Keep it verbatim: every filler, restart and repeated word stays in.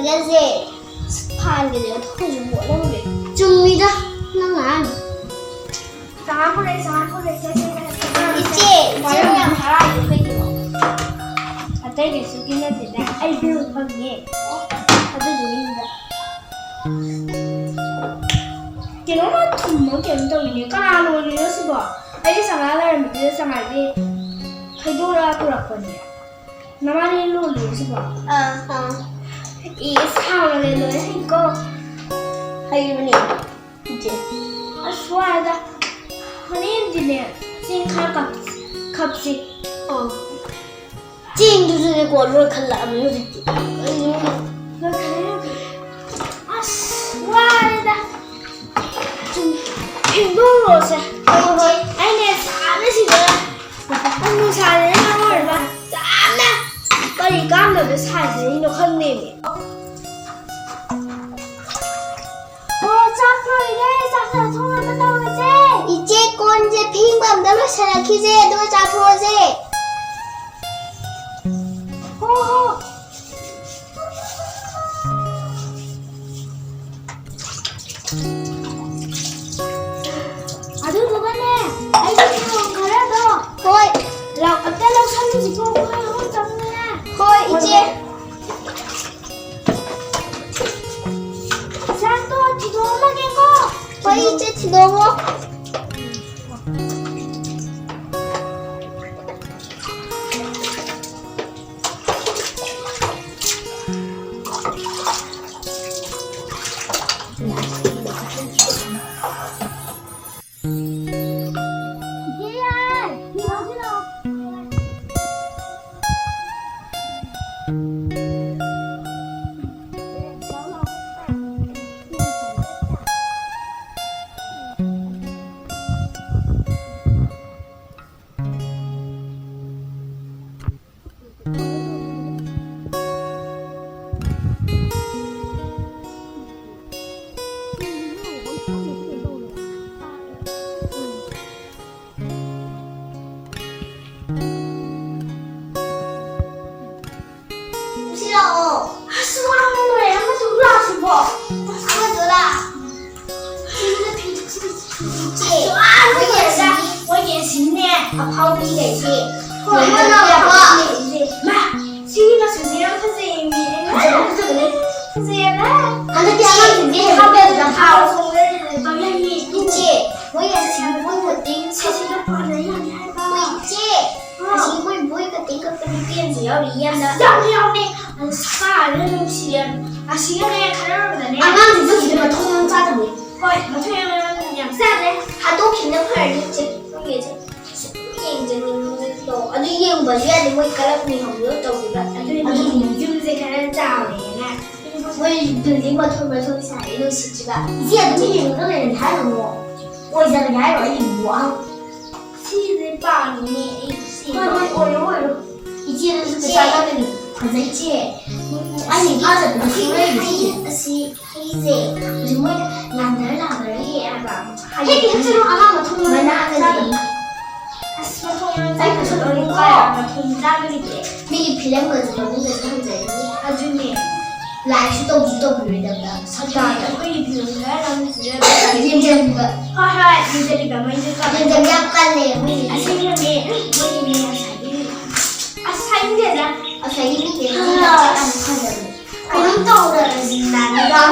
ꯒꯁꯦ ꯐꯥꯟꯒꯁꯦ ꯊꯣꯡꯁꯨ ꯃꯣꯠꯂꯝꯃꯦ꯫ ꯆꯨꯝꯃꯤꯗ ꯅꯪ ꯍꯥꯏꯗꯣ꯫ ꯆꯉꯥꯡ ꯄꯨꯔꯛꯑꯦ, ꯆꯉꯥꯡ ꯄꯨꯔꯛꯑꯦ, ꯆꯦ, ꯆꯦ, ꯆꯦ, ꯏꯆꯦ, ꯏꯆꯦ ꯌꯥꯝ ꯍꯔꯥꯎꯏꯗꯣ ꯀꯩꯒꯤꯅꯣ? ꯑꯇꯩ ꯀꯩꯁꯨꯒꯤ ꯅꯠꯇꯦꯗ, ꯑꯩ ꯕꯤꯜ ꯐꯪꯉꯦ꯫ ꯑꯗꯨꯗꯨꯒꯤꯅꯤꯗ꯫ ꯀꯩꯅꯣꯝꯃ ꯊꯨꯝꯕ ꯀꯩꯅꯣꯝ ꯇꯧꯋꯤꯅꯦ꯫ ꯀꯅꯥ ꯂꯣꯜꯂꯤꯅꯣ ꯁꯤꯕꯣ? ꯑꯩꯗꯤ ꯆꯉꯥꯡ ꯂꯩꯔꯝꯕꯗꯨꯗ ꯆꯉꯥꯡꯗꯤ ꯈꯩꯗꯣꯛꯂꯒ ꯄꯨꯔꯛꯄꯅꯦ꯫ ꯅꯕꯥꯅꯤ ꯂꯣꯜꯂꯤꯔꯣ ꯁꯤꯕꯣ? ꯑꯥ, ꯑꯥ꯫ ꯏꯁ, ꯍꯥꯎꯅ ꯂꯣꯜꯂꯦ, ꯍꯩꯀꯣ꯫ ꯍꯩꯕꯅꯦ, ꯏꯆꯦ꯫ ꯑꯁ, ꯋꯥꯏꯗ꯫ ꯍꯣꯔꯦꯟꯗꯤꯅꯦ, ꯆꯦꯡ ꯈꯔ ꯀꯞ-, ꯀꯞꯁꯤ꯫ ꯑꯥ꯫ ꯆꯦꯡꯗꯨꯁꯨꯅꯦꯀꯣ, ꯂꯣꯏꯈꯠꯂꯛꯑꯕꯅꯤ ꯍꯧꯖꯤꯛꯇꯤ꯫ ꯀꯩꯅꯣ? ꯂꯣꯏꯈꯠꯂꯦ, ꯂꯣꯏꯈꯠꯂꯦ꯫ ꯑꯁ, ꯋꯥꯔꯦꯗ꯫ ꯁꯨꯝ ꯐꯦꯡꯗꯣꯛꯎꯔꯣꯁꯦ꯫ ꯍꯣꯏ, ꯍꯣꯏ꯫ ꯑꯩꯅꯦ ꯁꯥꯕꯁꯤꯗ, ꯅꯨꯡꯁꯥꯁꯤꯅ ꯃꯔꯣꯜ ꯑꯃ ꯌꯥꯝꯅ ꯀꯔꯤ ꯀꯥꯟꯗꯕꯗ ꯁꯥꯏꯁꯤꯅꯣ ꯈꯪꯗꯦꯅꯦ꯫ ꯑꯣ, ꯆꯥꯛ ꯂꯣꯏꯔꯦ, ꯆꯥꯛ ꯆꯥꯊꯣꯛꯅꯕ ꯇꯧꯔꯁꯦ꯫ ꯏꯆꯦ, ꯀꯣꯟꯁꯦ ꯐꯦꯡꯕ ꯑꯝꯇ ꯂꯣꯏꯁꯜꯂꯛꯈꯤꯁꯦ, ꯑꯗꯨꯒ ꯆꯥꯊꯣꯛꯑꯁꯦ꯫ ꯍꯣ, ꯍꯣ꯫ ꯑꯗꯨꯗꯨꯒꯅꯦ, ꯑꯩꯒꯤ ꯐꯤꯔꯣꯜ ꯈꯔꯗꯣ ꯍꯣꯏ꯫ ꯂꯧ-, ꯑꯝꯇ ꯂꯧꯁꯜꯂꯨꯁꯤꯀꯣ, ꯑꯩꯈꯣꯏ ꯑꯍꯨꯝ ꯆꯪꯗꯅ꯫ ꯍꯣꯏ, ꯏꯆꯦ꯫ ꯆꯥꯛꯇꯣ ꯊꯤꯗꯣꯛꯑꯝꯃꯒꯦꯀꯣ꯫ ꯍꯣꯏ, ꯏꯆꯦ, ꯊꯤꯗꯣꯛꯑꯝꯃꯣ꯫ ꯏꯆꯦ, ꯃꯣꯏꯒꯤ ꯑꯁꯤ, ꯃꯣꯏꯒꯤ ꯑꯁꯤꯅꯦ, ꯑꯐꯥꯎꯕꯤꯒꯩꯁꯦ꯫ ꯍꯣꯏ, ꯌꯦꯡꯉꯣ, ꯍꯣꯏ, ꯌꯦꯡꯉꯣ꯫ ꯃꯥ, ꯁꯤꯒꯤ ꯃꯆꯨꯁꯦ ꯌꯥꯝ ꯐꯖꯩꯌꯦ, ꯃꯤ꯫ ꯐꯖꯕ ꯐꯖꯕꯅꯦ꯫ ꯐꯖꯩꯌꯦꯕ꯫ ꯍꯟꯗꯛꯇꯤ ꯑꯉꯥꯡꯁꯤꯡꯁꯦ ꯊꯥꯕꯜ, ꯊꯥꯕꯜ ꯆꯣꯡꯕꯗ ꯂꯩꯔꯦ, ꯄꯪꯌꯥꯡ ꯌꯥꯡꯉꯤ꯫ ꯏꯆꯦ, ꯃꯣꯏꯒꯤ ꯑꯁꯤ ꯁꯤꯗ ꯄꯥꯟꯅ ꯌꯥꯝꯃꯤ ꯍꯥꯏꯕ꯫ ꯏꯆꯦ, ꯑꯥ꯫ ꯑꯁꯤ ꯃꯣꯏ ꯕꯣꯏ ꯀꯇꯤꯡ ꯀꯛꯄ ꯅꯨꯄꯤ ꯑꯃꯁꯨ ꯌꯥꯎꯔꯤ, ꯌꯥꯝꯅ꯫ ꯌꯥꯝ ꯌꯥꯎꯅꯦ꯫ ꯑꯁ, ꯁꯥꯔꯅ ꯅꯨꯡꯁꯤꯌꯦ꯫ ꯑꯁꯤꯒꯅꯦ ꯈꯔ ꯑꯃꯅꯅꯦ꯫ ꯑꯉꯥꯡꯁꯤꯡꯁꯨ ꯍꯧꯖꯤꯛ ꯃꯊꯣꯡ ꯃꯔꯝ ꯆꯥꯗꯕꯅꯦ꯫ ꯍꯣꯏ, ꯃꯊꯣꯡ ꯃꯔꯝ ꯌꯥꯝ ꯆꯥꯗ꯭ꯔꯦ꯫ ꯍꯥꯠꯇꯣꯛꯈꯤꯕꯅ ꯐꯔꯅꯤ ꯏꯆꯦ꯫ ꯃꯣꯏꯒꯤꯁꯦ ꯁꯨꯝ ꯌꯦꯡꯖꯅꯤꯡꯕꯗꯣ꯫ ꯑꯗꯨ ꯌꯦꯡꯕꯁꯨ ꯌꯥꯗꯦ, ꯃꯣꯏ ꯀꯔꯞꯅꯤ ꯍꯧꯕꯗꯣ ꯇꯧꯔꯤꯕ꯫ ꯑꯗꯨꯅꯤ, ꯑꯗꯨꯅꯤ꯫ ꯌꯨꯝꯁꯦ ꯈꯔ ꯆꯥꯎꯔꯦꯅ꯫ ꯃꯣꯏ ꯕꯤꯜꯗꯤꯡ ꯃꯊꯣꯟ ꯃꯊꯣꯟ ꯁꯥꯏ, ꯅꯨꯡꯁꯤꯠꯁꯤꯕ꯫ ꯏꯆꯦ, ꯑꯗꯨꯝ ꯌꯦꯡꯉꯒ ꯂꯩꯔꯗꯤ ꯍꯥꯏꯔꯨꯅꯨ꯫ ꯑꯣꯏꯖꯔꯒꯦ ꯍꯥꯏꯔꯣ, ꯑꯩ ꯌꯦꯡꯉꯨ꯫ ꯁꯤꯁꯦ ꯄꯥꯝꯃꯤꯅꯦ ꯑꯩ, ꯁꯤ꯫ ꯍꯣꯏ, ꯍꯣꯏ, ꯑꯣꯏꯔꯣ, ꯑꯣꯏꯔꯣ꯫ ꯏꯆꯦꯗꯁꯨ ꯏꯆꯦ꯫ ꯄꯩꯁꯥ ꯀꯥꯟꯅꯅꯤ꯫ ꯐꯖꯩ, ꯏꯆꯦ꯫ ꯎꯝ, ꯑꯁꯤ ꯑꯁꯤ ꯃꯥꯅ ꯄꯨꯊꯣꯛ ꯍꯩ, ꯂꯩꯔꯤꯁꯦ꯫ ꯑꯁꯤ ꯍꯩꯁꯦ ꯍꯧꯖꯤꯛ ꯃꯣꯏꯅ ꯂꯥꯟꯗꯔ ꯂꯥꯟꯗꯔ ꯍꯦꯛꯑꯦ ꯍꯥꯏꯕ꯫ ꯍꯦꯛꯇꯤ ꯍꯦꯛꯆꯜꯂꯨ, ꯑꯉꯥꯡ ꯃꯊꯣꯡ ꯃꯔꯝ ꯃꯅꯥꯒ ꯆꯥꯗꯕ꯫ ꯂꯩ꯫ ꯑꯁ, ꯃꯊꯣꯡ ꯃꯔꯝ ꯑꯩ ꯆꯥꯗꯕ ꯄꯨꯊꯣꯛ ꯂꯣꯏꯔꯦ꯫ ꯂꯣꯏꯔꯦ꯫ ꯃꯊꯣꯡ ꯆꯥꯗꯕꯤꯗꯦ꯫ ꯃꯤꯒꯤ ꯐꯤꯂꯝꯒꯁꯦ ꯃꯃꯤꯡꯒꯁꯦ ꯍꯪꯖꯔꯤꯅꯤ꯫ ꯑꯗꯨꯅꯦ꯫ ꯂꯥꯏꯛꯁꯨ ꯇꯧꯁꯨ ꯇꯧꯕꯤꯔꯣꯏꯗꯕꯗ꯫ ꯁꯛꯇꯥꯗ꯫ ꯑꯩꯈꯣꯏꯒꯤ ꯐꯤꯂꯝ ꯈꯔ ꯅꯝꯁꯤꯔ? ꯌꯦꯡꯖꯟꯕ꯫ ꯍꯣꯏ, ꯍꯣꯏ, ꯌꯦꯡꯖꯟꯕ꯫ ꯌꯦꯡꯖꯟꯕ ꯌꯥꯝ ꯀꯜꯂꯦ, ꯃꯣꯏꯒꯤꯗꯤ꯫ ꯑꯁꯦꯡꯕꯅꯦ, ꯃꯣꯏꯒꯤꯅꯦ ꯉꯁꯥꯏꯒꯤ꯫ ꯑꯁ, ꯍꯥꯏꯅꯤꯡꯗꯦꯗ꯫ ꯉꯁꯥꯏꯒꯤ ꯃꯤꯁꯦ ꯌꯥꯝ ꯐꯖꯕꯅꯦ꯫ ꯀꯩꯅꯣꯝ ꯇꯧꯗꯅ ꯁꯤꯅ ꯌꯥꯝ